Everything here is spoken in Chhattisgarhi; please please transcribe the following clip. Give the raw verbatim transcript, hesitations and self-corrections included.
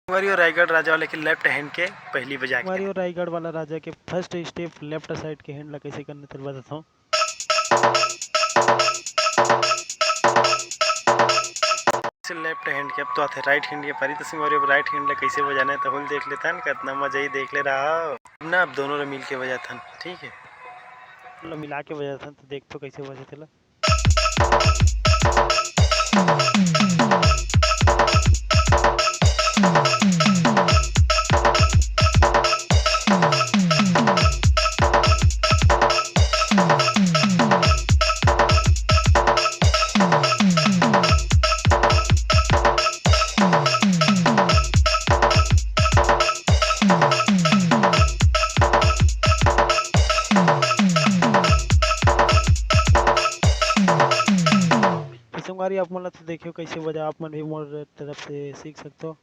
संगवारी हो, रायगढ़ राजा वाले के लेफ्ट हैंड के पहली बजा के संगवारी हो, रायगढ़ वाला राजा के फर्स्ट स्टेप लेफ्ट साइड के हैंड ला कैसे करना, तेला बताथंव। से लेफ्ट हैंड के अब तो आथे राइट हैंड के पारी। तो संगवारी हो, अब राइट हैंड ला कैसे बजाना हे, तो ओला देख लेथन, कतना मजा ही देख ले रहा हो। अब ना, अब दोनों ला मिल के बजाथन, ठीक है, ला मिला के बजाथन, तो देखथंव कैसे बजथे तेला। तो संगवारी, आप मन ला तो देखेव कैसे बजा, आप मन भी मोर तरफ से सीख सकथव।